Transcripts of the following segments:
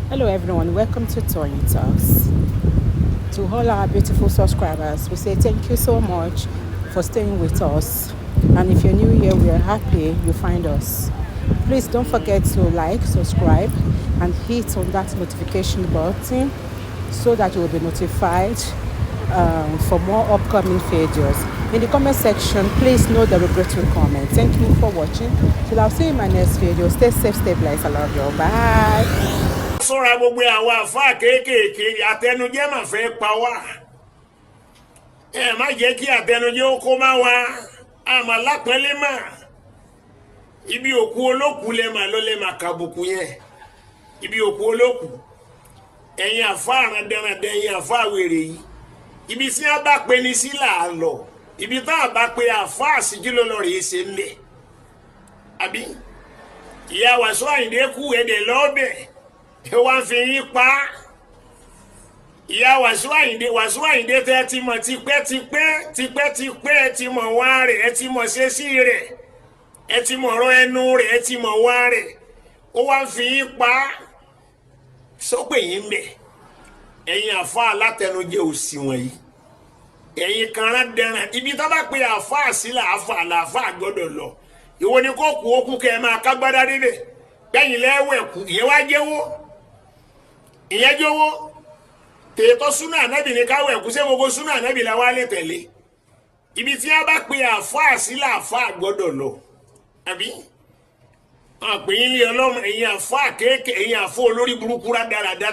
Hello everyone, welcome to Toyeen Talks. To all our beautiful subscribers, we say thank you so much for staying with us. And if you're new here, we are happy you find us. Please don't forget to like, subscribe, and hit on that notification button so that you will be notified for more upcoming videos. In the comment section, please note the regretful comment. Thank you for watching. Till I'll see you in my next video. Stay safe, stay blessed. I love you. Bye. Sọ́ra gbogbo àwọn àfáà kéékèèké, àtẹnujẹ́ mà fẹ́ pa wá. Ẹ má jẹ́ kí àtẹnujẹ́ ó kó má wa àmọ́ lápẹ́lẹ́ mà. Ibi òkú olókùú lẹ mà lọ, lẹ mà kàbùkù yẹn. Ibi òkú olókùú, ẹ̀yin àfáà rándanrandan, ẹ̀yin àfáà wèrè yìí, ibi tí wọ́n bá pe ní sí là á lọ. Ibi tá a bá pe àfáà sí, kí ló lọ rèé ṣe ń bẹ̀? Àbí ìyá Wàsíù Àyìndé kú, ẹ̀dẹ̀ lọ́ọ̀bẹ̀, ẹ wá ń fi yín pa á. Ìyá Wàsíù Àyìndé, Wàsíù Àyìndé tẹ́ ti mọ̀ tipẹ́ tipẹ́ tipẹ́ tipẹ́, ẹ ti mọ̀ wá rẹ̀, ẹ ti mọ̀ ṣe sí rẹ̀, ẹ ti mọ̀ ọ̀rọ̀ ẹnu rẹ̀, ẹ ti mọ̀ wá rẹ̀, ó wá ń fi yín pa á. Sọ́pẹ̀ yín bẹ̀, ẹ̀yin àfa alátẹnujẹ òsì wọ̀nyí, ẹ̀yin kanra dẹran. Ibi tá bá pe àfa sí làáfà làáfà gbọ́dọ̀ lọ. Ìwọ ni kò kú ó kú, kẹ́ ẹ máa kágbádá débẹ̀ gbẹ̀yìn lẹ́wẹ̀ kú. Ìyẹn wá jẹ́wọ́, ìyẹn jẹ́wọ́ tètò súnà ànábì ní káwẹ̀ kú. Ṣé gbogbo súnà ànábì la wá lè tẹ̀lé? Ibi tí wọ́n bá pe àfa sí làáfà gbọ́dọ̀ lọ. Àbí àpè yín lé ọlọ́run? Ẹ̀yin àfa kéèké, ẹ̀yin àfọ olórí burúkú rádaràda,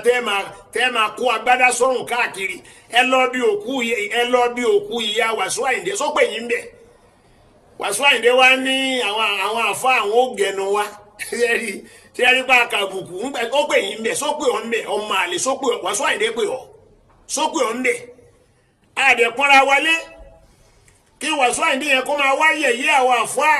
tẹ́ máa kó agbádá sọ́rùn káàkiri. Ẹ lọ bí òkú, ẹ lọ bí òkú ìyá Wàsíù Àyìndé. Sọ́pẹ̀ yín bẹ̀, Wàsíù Àyìndé wá ní àwọn àfa àwọn ògẹnu wa. Ṣe rí pa kàbùkù ó pè yín bẹ̀, sọ́pẹ̀ ọ̀ ń bẹ̀, ọmọ àlè, sọ́pẹ̀ Wàsíù Àyìndé pè ọ́, sọ́pẹ̀ ọ̀ ń bẹ̀. Àdẹ̀pọ́nra wálé kí Wàsíù Àyìndé yẹn kó máa wá yẹ̀yẹ́ àwọn àfa.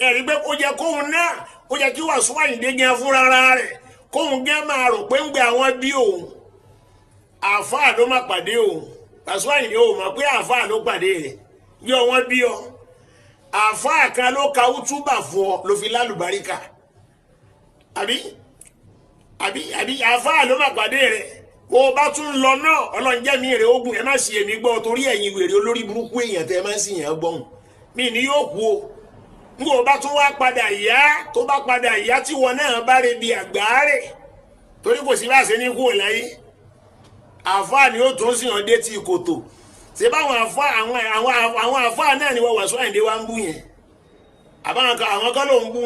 Ẹ̀rí pé ó jẹ́ kóun náà, ó jẹ́ kí Wàsíù Àyìndé gẹ́ fúnra rẹ̀, kóun gẹ́ máa rò pé ń gbé àwọn bí òun, àáfàá ló má pàdé òun. Wàsíù Àyìndé ò mọ̀ pé àáfàá ló pàdé rẹ̀ yọ wọ́n bí ọ. Àáfàá kan ló ka útúbà fún ọ ló fi lálùbáríkà. Àbí àáfàá ló má pàdé rẹ̀. Bó o bá tún lọ náà, Ọlọ́run jẹ́ mi rè ogun. Ẹ má sì èmi gbọ́ torí ẹ̀yin wèrè olórí burúkú èèyàn tẹ́ ẹ má sì yàn gbọ́hùn mí ni yóò kú o. N kò bá tún wá padà yá, tó bá padà yá, tí wọn náà bá rebi àgbáre, torí kò sí bá ṣe ní kúrò láyé, àáfàá ni ó tún sì hàn dé tí kòtò. Ṣé báwọn àáfàá, àwọn àáfàá náà ni wọ́n Wàsíù Àyìndé wá ń bú yẹn? Àbáwọn kan, àwọn kan ló ń bú.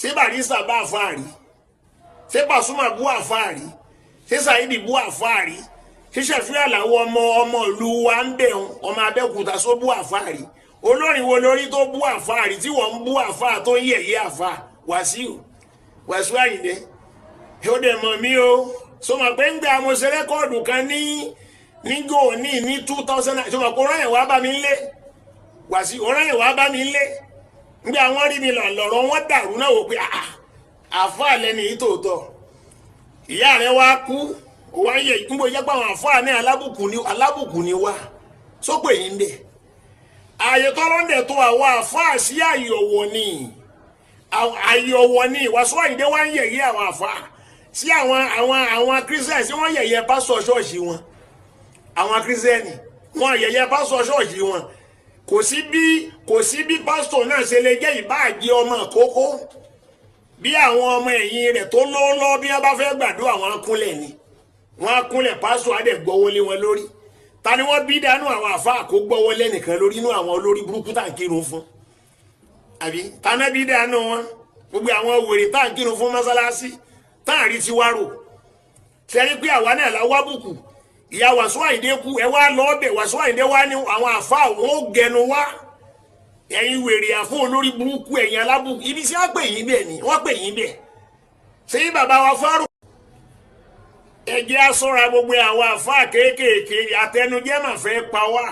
Ṣé Barrister bá àáfàá rí? Ṣé Pasuma bú àáfàá rí? Ṣé Saheed bú àáfàá rí? Ṣé Ṣẹ̀fíù Àlàó, ọmọ ọmọ ìlú wa ń bẹ̀, ọmọ Abẹ́òkúta, só bú àáfàá rí? Olórin wo lórí tó bú àáfàá rí tí wọ́n ń bú àáfàá, tó ń yẹ̀yẹ́ àáfàá? Wàsíù Àyìndé, ó dẹ̀ mọ̀ mí o. So mọ̀ pé ń gbé amọ̀ṣẹ́ record kan ní níjó ní 2000? So mọ̀ pé ọ̀rọ̀ yẹn wá bá mi lé, Wàsíù, ọ̀rọ̀ yẹn wá bá mi lé. Ń gbé àwọn rí mi lọ̀rọ̀ wọn dàrú náà, wò pé àáfàá lẹ́nu yìí tòótọ́. Ìyá rẹ̀ wá kú, wá yẹ ìkúnbó jẹ́ pé àwọn àáfàá ní alábùkù ní, alábùkù ní wá sópè yín bẹ́ẹ̀. Ààyè tọ́lọ́ndẹ̀ tó àwọn àáfàá sí, ààyè ọ̀wọ̀ ni, ààyè ọ̀wọ̀ ni. Wàsíù Àyìndé wá ń yẹ̀yẹ́ àwọn àáfàá sí. Àwọn Christian sí, wọ́n yẹ̀yẹ́ pásítọ̀ ṣọ́ọ̀ṣì wọn. Àwọn Christian, wọ́n yẹ̀yẹ́ pásítọ̀ ṣọ́ọ̀ṣì wọn. Kò sí bí pásítọ̀ náà ṣe lè jẹ́, ìbáàjẹ́ ọmọ kókó bí àwọn ọmọ ẹ̀yìn rẹ̀ tó lọ́ọ́lọ́, bí wọ́n bá fẹ́ gbàdúrà, wọn á kúnlẹ̀ ni, wọ́n á kúnlẹ̀, pásítọ̀ á dẹ̀ gbọ́wọ́lé wọn lórí. Ta ni wọ́n bí dánú àwọn àfáà kó gbọ́wọ́lé nìkan lórí inú àwọn olórí burúkú tá à ń kírun fún? Àbí taná bí dánú wọn? Gbogbo àwọn wèrè tá à ń kírun fún mọ́sálásí, tá à rí tiwa rò sẹ́rí pé àwa náà la wá bùkù. Ìyá Wàsíù Àyìndé kú, ẹ wá lọ́ọ́bẹ̀. Wàsíù Àyìndé wá ní àwọn àfáà wọn ó gẹnu wá. Ẹ̀yin wèrè àfọ olórí burúkú, ẹ̀yin alábùkù, ibi tí wọ́n pè yín bẹ́ẹ̀ ni wọ́n pè yín bẹ́ẹ̀. Ṣé bàbá wa fárò? Ẹ jẹ́ á ṣọ́ra, gbogbo àwọn àfáà kéékèèké, àtẹnujẹ́ mà fẹ́ pa wá.